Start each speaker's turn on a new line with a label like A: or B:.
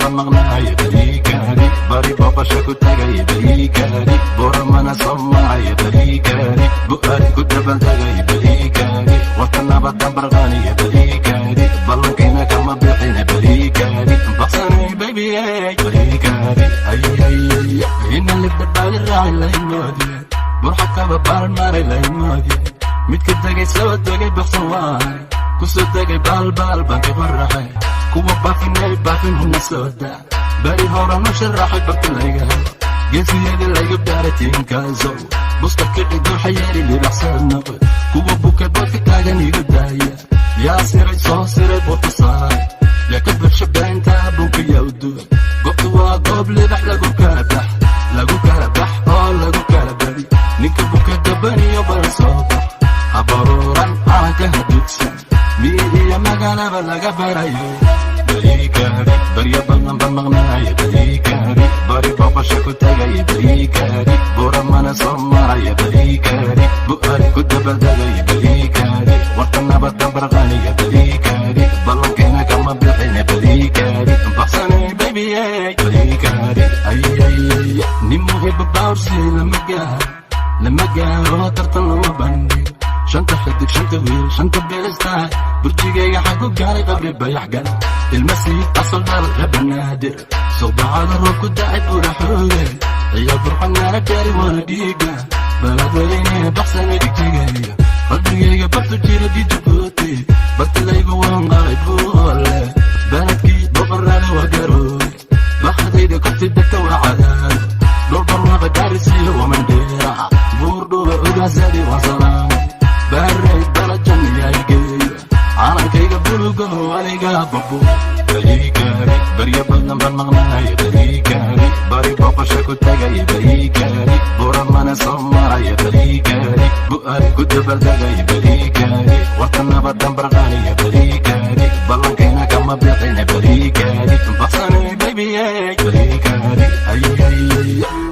A: Baan maqnaaya bariikaadi, bari booqasho ku tagay bariikaadi, Boramana soo maraya bariikaadi, Bu'aali ku dabaldegay bariikaadi, warta nabadan barqaniya bariikaadi, ballankayna kama bixina bariikaadi, baxsanay baby bariikaadi, ay ina libdhabaali raaci laymoodiye, burxakaba baaran maray laymoodiye, midka degay soo degay baxsan waay, kusoo degay baalbaal baan ka qoraxay, kuwa baafinay baafin huna soo daa, bari horanu sharaxay barta layga helo, geesiyada layga baara tiinkaasow, buska kici dooxa yeeli libaxsan noqo, kuwa buka boodka taagan igu daaya, yaa siray soo siray buurta saaray, yaa ka buxsha beenta bunka yaa u duwa, goobtu waa goob libax lagu kala bax, lagu kala bax oo lagu kala badi, ninka buka gabaniyo bala soo bax, habaruuran calanka hadugsan, miyi iyo magaalaba laga barayo bariikaadi, baryo badan baan maqnaaya bariikaadi, bari booqasho ku tagay bariikaadi, Buramana soo maraya bariikaadi, Bu'aali ku dabaldegay bariikaadi, warta nabadan barqaniya bariikaadi, ballankayna kama bixina bariikaadi, baxsanay baby bariikaadi, ay nin muhiba bawrsi lama gaaro, lama gaaro tartan lama bandhigo, shanta xidig, shanta wiil, shanta beelistahay, burjigayga xagu gaaray qabri bayax gal, ilma siid asal dhal rabanaadir, suqbacada roob ku dacay buura xooge, ciya burxanaana gaari waana dhiiga, balad weyne baxsanay dhigtigaya, qalbigayga bartu jira dijabuuti, bartilaygu waan qalay buole, baladkii boqoraale waa Garoowe, baxdayda korti degta waa Cadaado, dhul barwaaqa Gaarisiyo waa Mandheera, Buurdhuba ugaasadi waa salaamay, baaray balajan yaygeeya, calankayga bulugaho aniga babo bariikaadi, baryo badan baan maqnaaya bariikaadi, bari booqasho ku tagay bariikaadi, Buramana soo maraya bariikaadi, Bu'aali ku dabaldegay bariikaadi, warta nabadan barqaniya bariikaadi, ballankayna kama bixina bariikaadi, baxsanay baby bariikaadi, ay.